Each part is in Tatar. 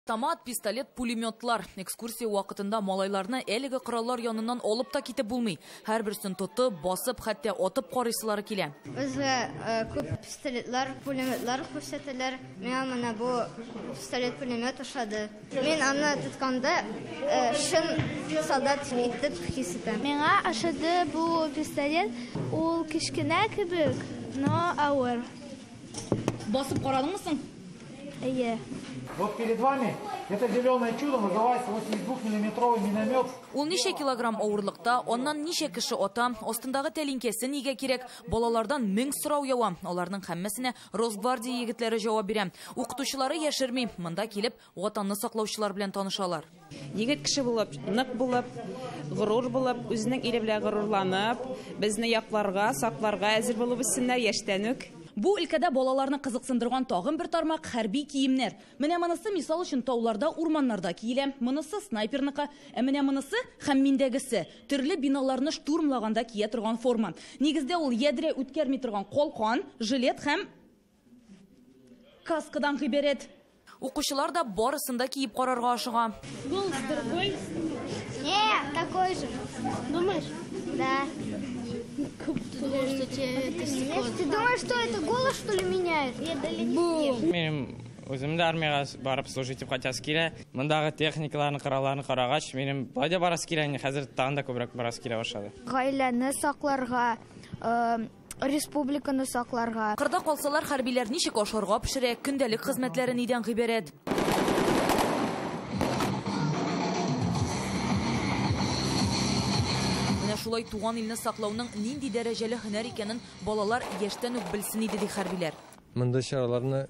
Автомат, пистолет, пулеметлар. Экскурсия вакытында малайларны әлеге кораллар яныннан алып та китеп булмый. Һәрберсен тотып, басып, хәтта атып карыйсылары килә. Безгә күп пистолетлар, пулеметлар күрсәтәләр. Миңа менә бу пистолет-пулемет ошады. Мин аны тотканда чын солдат итеп хис итәм. Миңа ошады бу пистолет. Ул кечкенә кебек, но авыр. Басып карадыңмы соң? Әйе. Вот перед вами это зеленое чудо называется 82-миллиметровый миномет. Ул ничә килограмм авырлыкта, аннан ничә кеше ата, астындагы тәлинкәсе нигә кирәк? Балалардан 1000 сорау ява. Аларның һәммәсенә Росгвардия егетләре җавап бирә. Укытучылары яшерми, монда килеп ватанны саклаучылар белән танышалар. Егет кеше булып, нык булып, горур булып, үзенең иле белән горурланып, безне якларга, сакларга әзер булып үссеннәр яшьтән үк. Бу өлкәдә балаларны кызыксындырган тагын бер тармак хәрби киемнәр. Менә монысы мисал өчен тауларда, урманнарда киелә. Монысы снайперныкы, ә менә монысы һәм миндәгесе төрле биналарны штурмлаганда кия торган форма. Нигездә ул ядрә үткәрми торган колкан, жилет һәм каскадан гыйбарәт. Укучылар да барысын да киеп карарга ашыга. Голос другой? Не, такой же. Думаешь? Да. Ты думаешь, что это голос, что ли, меняет? Бум. Минем үзем дә армиягә барып служить итеп кайтасы килә. Мондагы техникаларны, коралларны карагач, минем былай да барасы килә, инде хәзер тагын да күбрәк барасы килә башлады. Гаиләне сакларга, республиканы сакларга. Кырда калсалар, хәрбиләр ничек ашарга пешерә, көндәлек хезмәтләре нидән гыйбарәт? Менә шулай туган илне саклауның нинди дәрәҗәле һөнәр икәнен балалар яшьтән үк белсен иде, ди хәрбиләр. Монда чараларны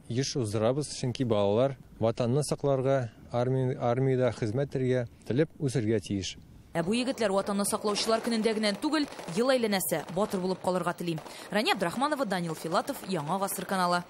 еш уздырабыз, чөнки балалар ватанны сакларга, армиядә хезмәт итәргә теләп үсергә тиеш. Ә бу егетләр ватанны саклаучылар көнендә генә түгел, ел әйләнәсе батыр булып калырга тели. Рания Абдрахманова, Данил Филатов, Яңа Гасыр каналы.